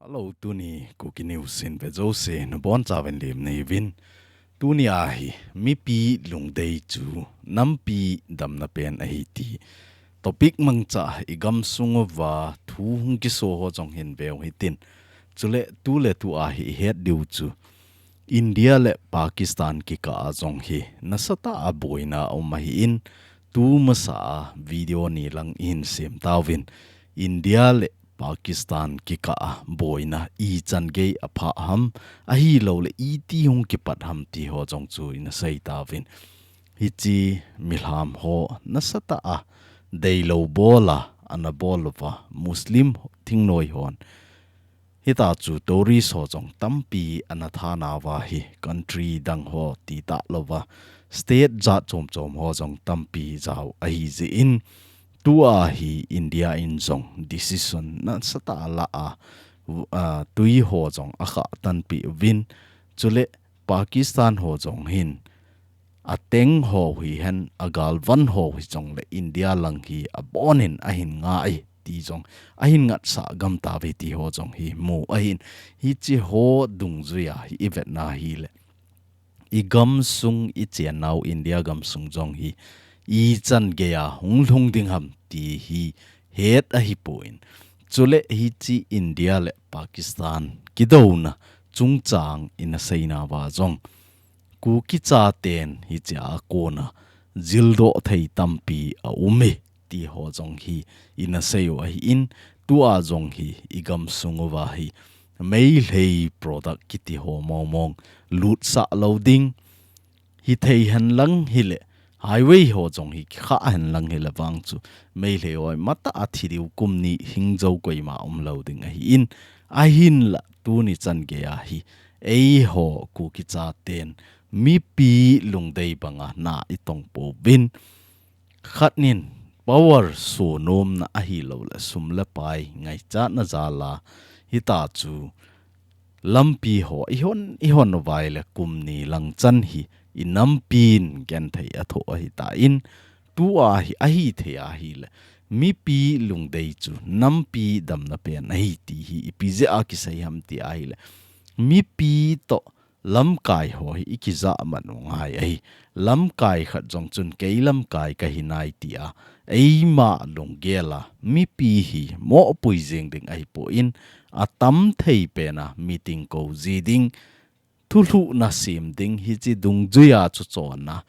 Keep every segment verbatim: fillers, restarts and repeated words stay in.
Hello, tuni Kuki News in ve jouse nabonchauvin lim neiuvin. Tuni ahi, mipi lungdei chu nampi damna pen ahi ti topic mangcha i gamsung uva thu hung kiso ho jong hin veu hitin. Chule tu le tu ahi i het diu chu India le Pakistan kikah a jong hi nasatah a boina um ahin, tu masa a video ni lang i hin sem tauvin. India le Pakistan kikah a boina ichan gei a pha ham, ahilou le iti hung kipat ham ti ho jong chu i na sei tauvin. Hiche milham ho nasatah a deilou bol a ana bol uva Muslim thingnoi hon. Hita chu tourist ho jong tampi ana thanauva hi country dang ho ti talouva state jat chom chom ho jong tampi jao ahi jeh in, tua hi India in jong decision nasatah a la a, u-, a, tui ho jong a khah tanpi uvin, chule Pakistan ho jong hin a tank ho hihen, a galvan ho hijongle India lang hi abonin ahin ngai ti jong, ahin ngatsah gam tauve ti ho jong hi mu ahin, hiche ho dungjui a hi i vetna hile i gamsung i chennau India gamsung jong hi ichan gei a hung lhung ding ham ti hi het ahipon. Chule hiche India le Pakistan kidouna chungchang i na seinauva jong Kuki chaten hiche a kona jildoh thei tampi a um e ti ho jong hi i na sei u ahin, tua jong hi i gamsung uva hi Meitei product kiti ho mong mong lutsah lou ding, hithei henlang hile, highway ho jong hi kikhah henlang hile vang chu Meitei hoi matah a thi diu, kum ni hing jou koima umlou ding ahin, ahinla tuni chan gei a hi eiho Kuki chaten mipi lungdei banga na i tong pouvin. Khat nin power sonomna ahilou le sum le pai ngaichatna jal a hita chu lampi ho i hon, i hon uva ile kum ni lang chan hi i nampin genthei a thoh ahitan, tua hi ahithei ahile mipi lungdei chu nampi damna pen ahi ti hi ipi jeh a kisei ham ti ahile, mipi toh lamkai ho hi i kijah man u ngai ahi. Lamkai khat jong chun kei lamkai kahi nai tia eima lunggel a mipi hi mohpui jing ding ahipon, atam thei pen a meeting kou ji ding, thulhuhna sem ding, hiche dungjui a chu chonna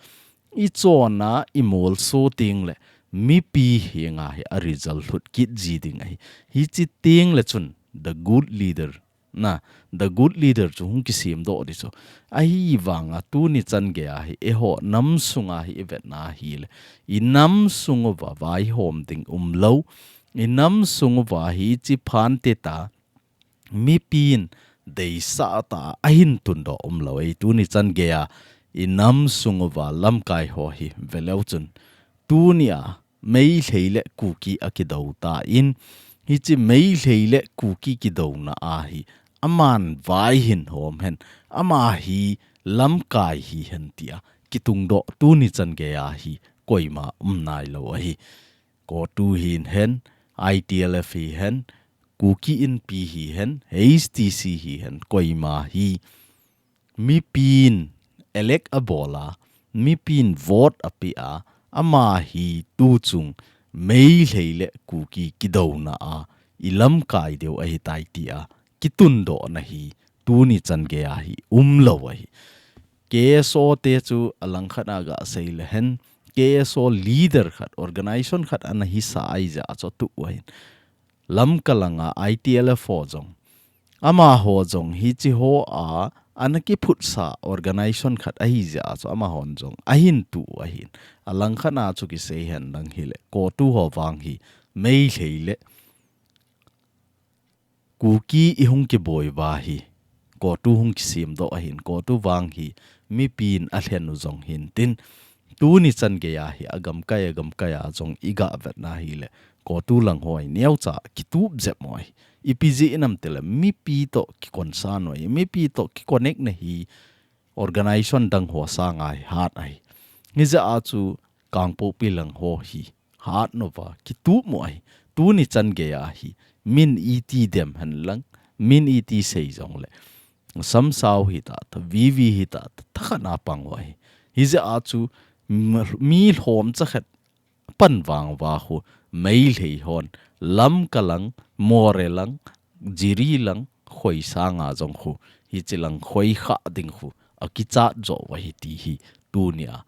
i chonna i molso teng le mipi henga hi a result lhut kit ji ding ahi. Hiche teng le chun the good leader na, the good leader chu hung kisemdoh ding chu. Ahivanga tuni chan gei a hi eiho nam sunga hi i vetna hile, i nam sung uva vaihom ding umlou, i nam sung uva hiche phante ta mipin deisah tah a ahin tundoh umlou e. Tuni chan gei a i nam sung uva lamkai ho hi veleu chun, tuni a Meitei le Kuki a kidou tan, hiche Meitei le Kuki kidouna a hi aman vai hin hom hen, ama hi lamkai hihen tia kitungdoh tuni chan gei a hi koima um nailou ahi. CoTU hihen, ITLF hihen, Kuki Inpi hihen, HTC hihen, koima hi mipin elect abol a, mipin vote apeh a, ama hi tuchung Meitei le Kuki kidouna a i lamkai diu ahitai tia kitundohna hi tuni chan gei a hi umlou ahi. KSO te chu alangkhat a gasei le hen, KSO leader khat, organization khat ana hisa ahi jeh a chu atuh u ahin. Lamka langa ITLF ho jong, amaho jong hiche ho a ana kiphutsa organization khat ahi jeh a chu amahon jong ahin tuh u ahin. Alangkhat a chu kisei henlang hile, CoTU ho vang hi Meitei le Kuki i hung kiboi uva hi CoTU hung kisemdoh ahin, CoTU vang hi mipin alhen u jong hintin, tuni chan gei a hi agamkai, agamkai a jong i gavetna hile, CoTU lang ho hi neocha kitup jep mo ahi. Ipi jeh inem itile mipi toh kikonsa u ahi, mipi toh kiconnect na hi organization dang ho sanga hi hat ahi. Hijeh a chu Kangpokpi lang ho hi hat uva kitup mo ahi. Tuni chan gei a hi min iti dem henlang, Min iti sei jongle, Samsao hita, VV hita, thakhat na pang uva hi. Hijeh a chu, m-, mi lhom chakhat pan vang uva khu, Meitei hon, Lamka lang, Moreh lang, Jiri lang, Khoisan a jong khu, hiche lang Khoisan ding khu, akichat jo uva hi ti hi, tunia,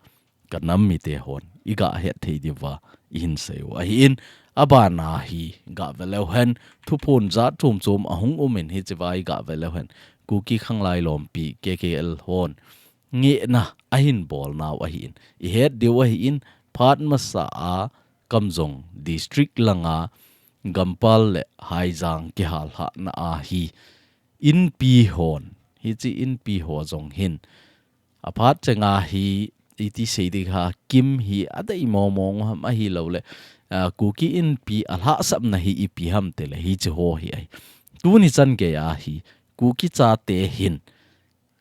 ka nam mite hon, i ga het thei diuva, i hin sei u ahin, abana hi, ga ve leu hen, thuphon jat chom chom ahung um in hiche uva i ga ve leu hen, Kuki Khanglai Lompi, K K L hon, ngehna ahin bol nau ahin, i het diu ahin, phat masa a, Kamjong District langa, Gampal le Haijang kihal lhahna a hi, Inpi hon, hiche Inpi ho jong hin, aphat chenga hi, iti sei ding ham, Kim hi adei mong mong ham ahilouleh, ah, Kuki Inpi alhahsamna hi ipi ham tile hiche ho hi ahi. Tuni chan geiya hi, Kuki chate hin,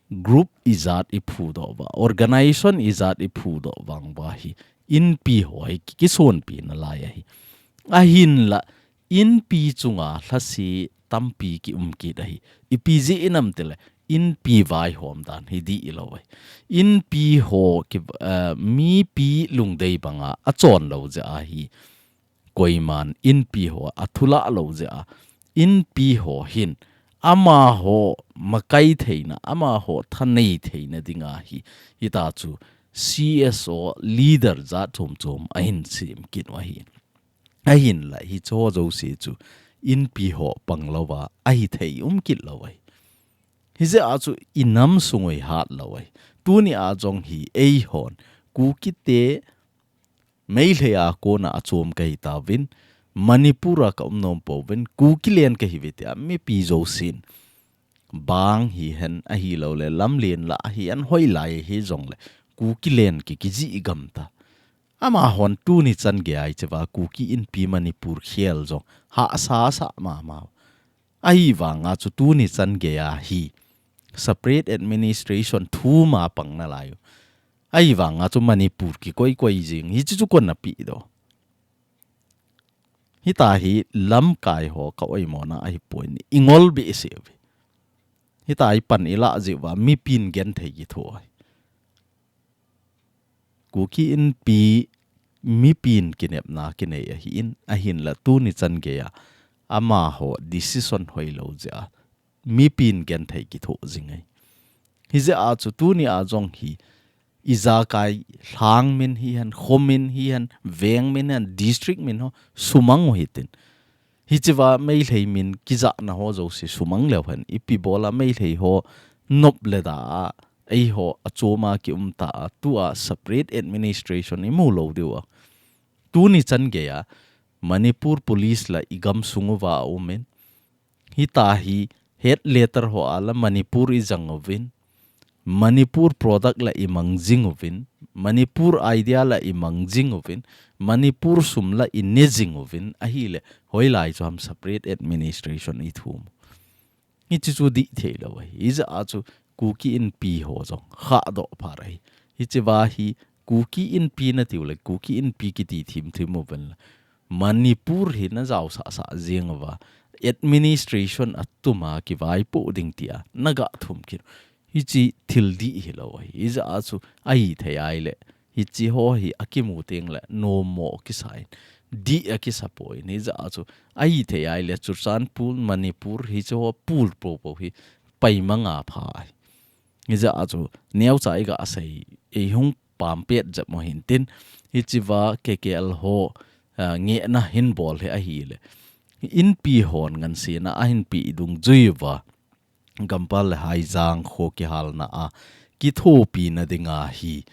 group ijat i phudoh uva, organization ijat i phudoh vang uva hi, Inpi ho hi ki, kisonpi nalai ahi. Ahinla, Inpi chunga lhase tampi ki um kit ahi. Ipi jeh inem tile, Inpi vaihom dan hi dih lou ahi. Inpi ho ki, eh, mipi lungdei banga achon lou jeh ahi. Koiman Inpi ho athulah lou jeh a. Inpi ho hin amaho makai theina, amaho thanei theina dinga hi. Hita chu C S O leader jat chom chom ahin sem kit u ahi. Ahinla hiche ho jouse chu Inpi ho pang louva ahi thei um kit lou ahi. Hijeh a chu i nam sung u hi hat lou ahi. Tunia jong hi eihon Kukite Meitei a kona achom kahi tauvin, Manipur a ka um nom pouvin, Kuki len kahiuve tia mipi jousen. Bang hihen ahilouleh, lamlen lah hihen hoilai hijongleh, Kuki len ki, kijih gam ta. Amahon tuni chan geiya hicheva Kuki Inpi Manipur khel jong hahsa sah mama u. Ahivanga chu tuni chan geiya hi separate administration thum a pang nalai u. Ahivanga chu Manipur kikoi koi jing, hiche chu koin napeh doh. Hita hi lamkai ho ka oimona ahipoi, i ngol behseh uve. Hita hi pan ilah jeh uva mipin genthei kithoh ahi. Kuki Inpi mipin kinepna kinei ahin, ahinla tuni chan geiya amaho decision hoilou jeh a mipin genthei kithoh jing ahi. Hijeh a chu tunia jong hi ijakai lhang min hihen, kho min hihen, veng min hihen, district min ho sumang u hitin. Hicheva Meitei min kijahna ho jouse sumang leu hen, ipi bola Meitei ho nop le da a, eiho achoma kium ta a, tua separate administration imu lou diu a. Tuni chan geiya Manipur Police la i gamsung uva aumin. Hita hi head letter ho a la Manipur ijang uvin. Manipur product la imang jing uvin. Manipur idea la imang jing uvin. Manipur sum la ine jing uvin. Ahileh, hoilai chu ham separate administration ithum. Hiche chu dih thei lou ahi. Hijeh a chu Kuki Inpi ho jong khahdoh phat ahi. Hicheva hi Kuki Inpi natiu leh, Kuki Inpi kiti thim thim uvin la. Manipur hi najao sah sah jing uva. Administration atuma kivaipoh ding tia nagah thum kit u. Hiche thil dih hilou ahi. Hijeh a chu ahithei ahileh. Hiche ho hi akimu teng leh nommo kisa in. Dih akisa poi. Hijeh a chu ahithei ahileh Churachandpur, Manipur, hiche ho pul popo hi paimang a pha ahi. Hijeh a chu neocha iga sei, eihung pampet jep mo hintin. Hicheva K K L ho, ah, ngehna hin bol hi ahileh. Inpi hon ngansena ahin peh dungjui uva. Gampal le Haijang kho kihalna a kithopina dinga hi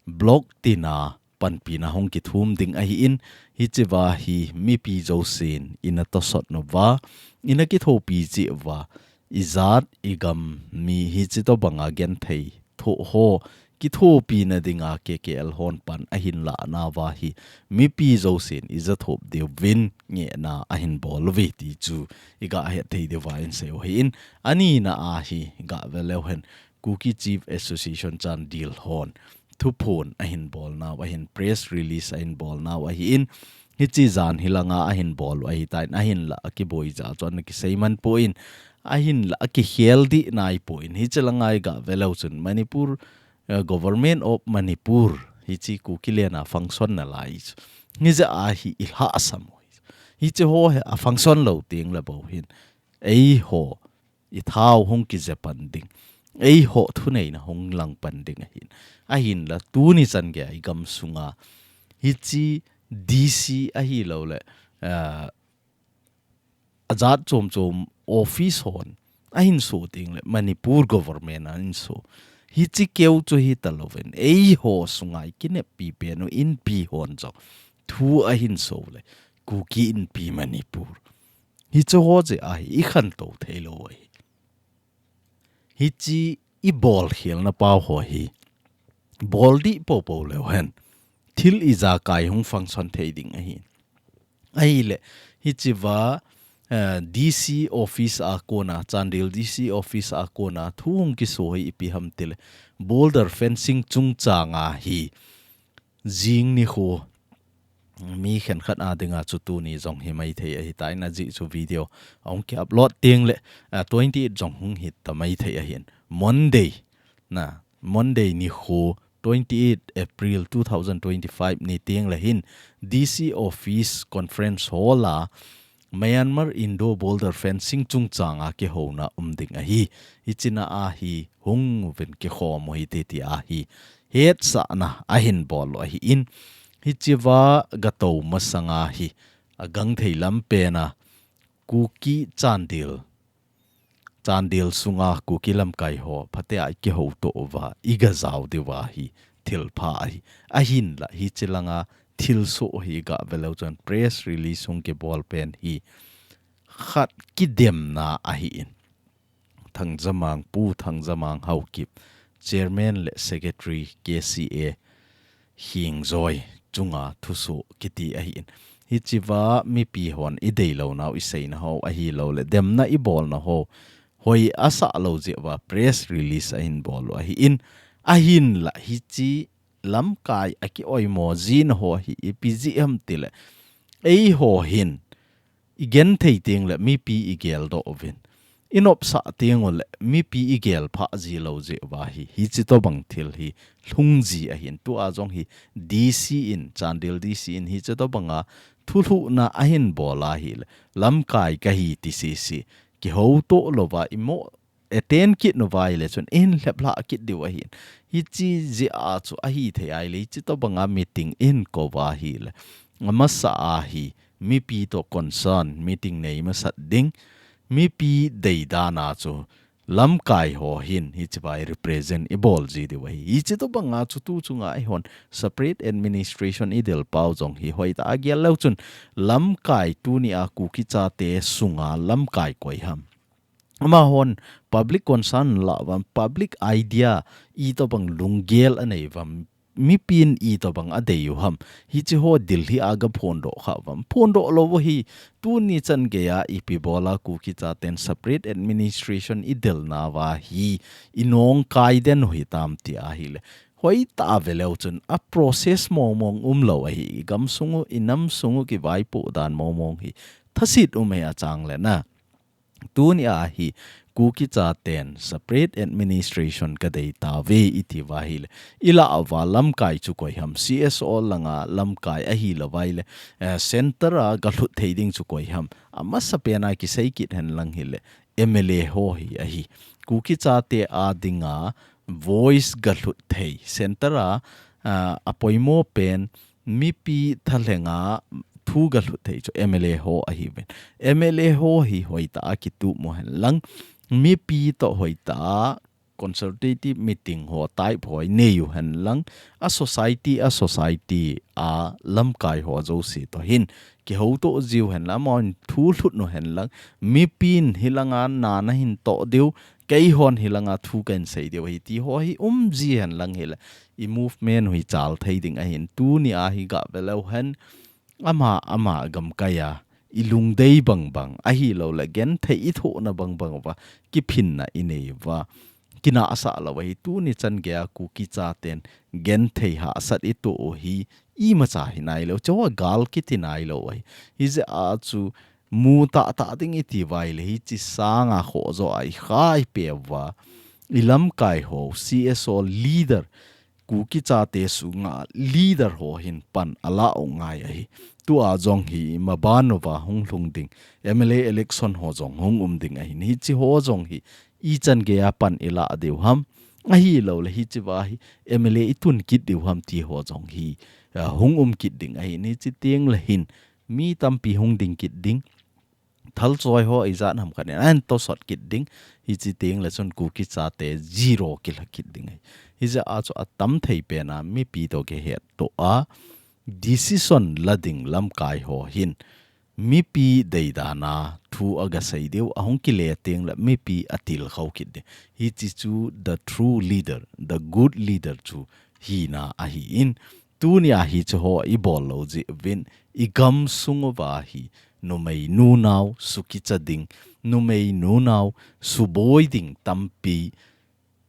block tina panpina hung kithum ding ahin, hicheva hi mipi jousen ina tosot nauva, ina kithopi cheh uva, ijat igam mi hiche tobanga genthei thoh ho kithopina dinga K K L hon pan ahin lah nauva hi mipi jousen ija thop diuvin ngehna ahin bol uve ti chu iga het thei diuva insei u ahin, anina a hi ga ve leu hen Kuki Chief Association Chandel hon thuphon ahin bol nau ahin, press release ahin bol nau ahin, hiche jan hilanga ahin bol u ahitan, ahinla akiboi jeh chun ana kisei man poi. Ahinla akikhel dih naipon, hiche langa iga veleu chun Manipur, eh, Government of Manipur, hiche Kuki lena function nalai chu, hijeh a hi ilhahsam u. Hiche ho hi afunction lou tengle bou hin, eiho ithao hung kije pan ding, eiho thuneina hung lang pan ding ahin. Ahinla tuni chan geiya igam sunga hiche D C ahilouleh, ah, ajat chom chom office hon ahin so tengle Manipur government ahin so. Hiche keu chu hitalouvin, eiho sunga ikineppi pen u Inpi hon jong thu ahin so le, Kuki Inpi Manipur, hiche ho jeh a hi ikhantou theilou ahi. Hiche ibolkhelna pau ho hi bol dih poupou leu hen, thil ijakai hung function thei ding ahi. Ahile, hichea, eh, D C office a kona, Chandel D C office a kona thu hung kiso hi ipi ham tile, border fencing chungchanga hi jing nikho, mi khenkhat a dinga chu tuni jong hi maithei ahitan, ajeh chu video ahung ki upload tengle, ah, twenty eight jong hung hita maithei ahin. Monday, na, Monday nikho, twenty eight April two thousand twenty-five ni tengle hin, D C office conference hall a, Myanmar Indo border fencing chungchanga kihouna um ding ahi. Hichea hi hung uvin kikhom u hite tia hi hetsahna ahin bol u ahin. Hichea gatou masanga hi agangthei lam pena Kuki Chandel, Chandel sunga Kuki lamkai ho phatea ikihouto uva, iga jao diuva hi thilpha ahi. Ahinla hiche langa thilsoh hi iga veleu chun press release hung kibol pen hi khat kidemna ahin. Thangjamang, Pu Thangjamang Haokip, Chairman le Secretary K C A Hingjoi chunga thusoh kiti ahin. Hichea mipi hon ideilounau, iseina ho ahilouleh demna ibolna ho hoi asah lou jeh uva press release ahin bol u ahin. Ahinla hiche lamkai a ki-oimo jina ho hi ipi jeh ham tile, eiho hin igenthei tengle mipi igeldoh uvin, inopsah tengule mipi igelphah ji lou jeh uva hi, hiche tobang thil hi lhung ji ahin. Tua jong hi D C in, Chandel D C in hiche tobanga thulhuhna ahin bol ahile, lamkai kahi ti sese, kihouto louva imo attend kit nauva ahile chun ihin lheplhah kit diu ahin. Hiche jeh a chu ahithei ahile, hiche tobanga meeting ihin kou uva ahile, amasa a hi mipi toh concern meeting nei masat ding, mipi deidan a chu lamkai ho hin hichea represent ibol ji diu ahi. Hiche tobanga chu tu chunga eihon separate administration idel pau jong hi hoitah a gel leu chun, lamkai tunia Kuki chate sunga lamkai koi ham, amahon public concern lah uvam, public idea itobang lunggel anei uvam, mipin itobang adei u ham, hiche ho Delhi a gaphondoh kha uvam, phondoh lou u ahi. Tuni chan geiya ipi bola Kuki chaten separate administration idel nauva hi inongkai den u hitam ti ahile, hoitah a veleu chun a process mongmong umlou ahi. Igamsung u, inamsung u kivaipoh dan mongmong hi thaset um ahi, achang le na. Tunia hi Kuki chaten separate administration kadei tauve iti uva ahile, ilah uva lamkai chu koi ham, C S O langa lamkai ahilouva ahile, eh, center a galhut thei ding chu koi ham, amasapen a kisei kit henlang hile, M L A ho hi ahi. Kuki chate a dinga voice galhut thei, center a, ah, apoimo pen, mipi thalhenga thu galhut thei chu M L A ho ahiuvin. M L A ho hi hoitah a kitup u henlang, mipi toh hoitah a consultative meeting ho type ho inei u henlang, a society, a society a lamkai ho jouse toh hin kihouto jiu henlang, amahon thu lhut u henlang, mipin hilanga na nahin toh diu, keihon hilanga thu kahin sei diu ahi ti ho hi um ji henlang hile, i movement u hi chal thei ding ahin. Tunia hi gaveleu hen, ama, ama gamkai a ilungdei bangbang ahiloule genthei ithohna bangbang uva kiphinna inei uva, kinahsah lou ahi. Tuni chan geiya Kuki chaten genthei hahsat itoh u hi imacha hinailou, chuho gal kiti nailou ahi. Hijeh a chu mu tahtah ding iti uva ahile hiche sanga khoh joh a ikhai peh uva, ilamkai ho, C S O leader, Kuki chate sunga leader ho hin pan ala u ngai ahi. Tua jong hi maban uva hung lhung ding M L A election ho jong hung um ding ahi. Hiche ho jong hi ichan geiya pan ilah diu ham, ahilouleh hiche uva hi M L A itun kit diu ham ti ho jong hi, ah, hung um kit ding ahi. Hiche tengle hin mi tampi hung ding kit ding. Thalchoi ho ijat ham khat in ahin tosot kit ding. Hiche tengle chun Kuki chate zero kilha kit ding ahi. Hijeh a chu atam thei pena mipi toh kihettoh a decision la ding lamkai ho hin mipi deidan a thu agasei diu, ahung kile tengle mipi atilkhou kit ding. Hiche chu the true leader, the good leader chu hina ahin. Tunia hiche ho ibol lou jeh uvin, igam sung uva hi numei nunao sukicha ding, numei nunao suboi ding tampi,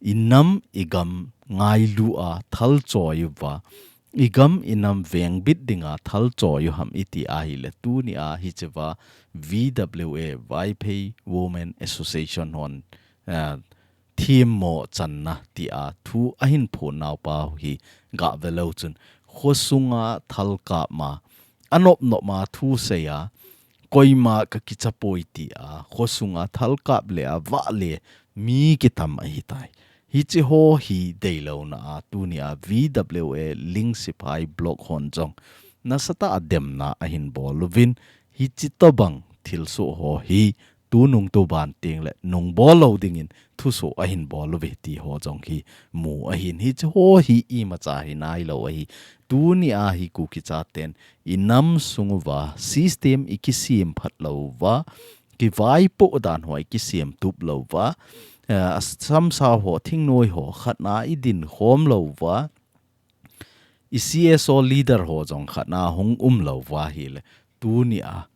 inam igam ngailu a thalchoi uva, igam inam vengbit dinga thalchoi u ham iti ahile, tunia hiche uva V W A, Vaiphei Women Association hon, ah, themmo channa tia thu ahin phon nau pa hi gah ve leu chun, khosunga thalkap ma, anop nop ma thu sei a, koima kakicha poi tia khosunga thalkap le avah le mi kitam ahitai. Hiche ho hi deilouna a tunia V W A Ling Sipai Block hon jong nasatah a demna ahin bol uvin, hiche tobang thilsoh ho hi tunung tuban tengle nung bol lou dingin thusoh ahin bol uve ti ho jong hi mu ahin. Hiche ho hi imacha hi nailou ahi. Tunia hi Kuki chaten inam sung uva system ikisem phat lou uva, kivaipoh dan ho ikisem tup lou uva, eh, samsao ho, thingnoi ho khatna idin khom lou uva, i C S O leader ho jong khatna hung um lou uva ahile, tunia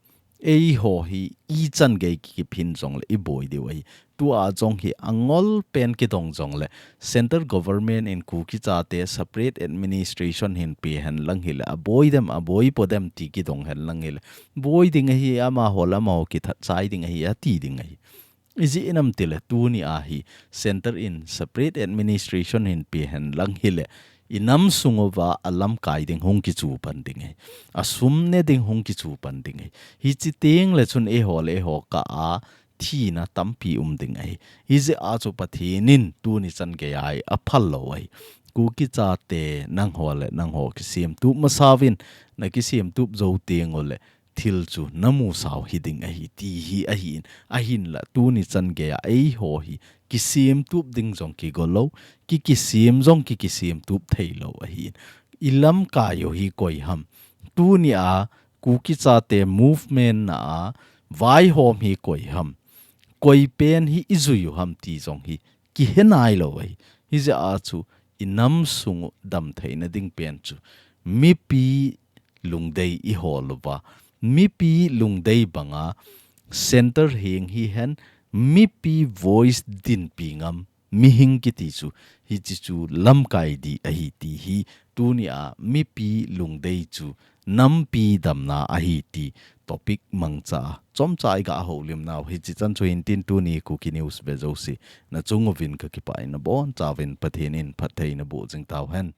eiho hi ichan gei kikiphin jongle iboi diu ahi. Tua jong hi angol pen kidong jongle, central government in Kuki chate separate administration hin pe hen lang hile, aboi dem, aboi po dem ti kidong hen lang hile, boi ding ahi, amaho le amaho kithat chai ding ahi, ati ding ahi. Ijeh inem itile tunia hi center in separate administration hin pe hen lang hile, inam sung uva alamkai ding hung kichu pan ding ahi. Asum ne ding hung kichu pan ding ahi. Hiche tengle chun eiho le eiho kah a thina tampi um ding ahi. Hijeh a chu Pathen in tuni chan geiya hi aphal lou ahi. Kuki chate nangho le nangho kisem tup masa uvin, nakisem tup jou teng ule, thil chu namu sau hiding ahi, ti hi ahin, ahinla tuni chan geiya eiho hi kisem tup ding jong kigo lou, ki kisem jong ki kisem tup thei lou ahin. Ilamkai u hi koi ham, tunia Kuki chate movement na a vaihom hi koi ham, koi pen hi ijui u ham ti jong hi kihe nailou ahi. Hijeh a chu inam sung u damtheina ding pen chu mipi lungdei ihol uva, mipi lungdei banga center heng hihen, mipi voice dinpi ngam mihing kiti chu, hiche chu lamkai ding ahi ti hi tunia mipi lungdei chu nampi damna ahi ti topic mangcha a chomcha iga houlim nau hiche chan chu hintin, tuni Kuki News ve jouse nachung uvin kakipah in, nabonchauvin Pathen in phatthei naboh jing tauhen.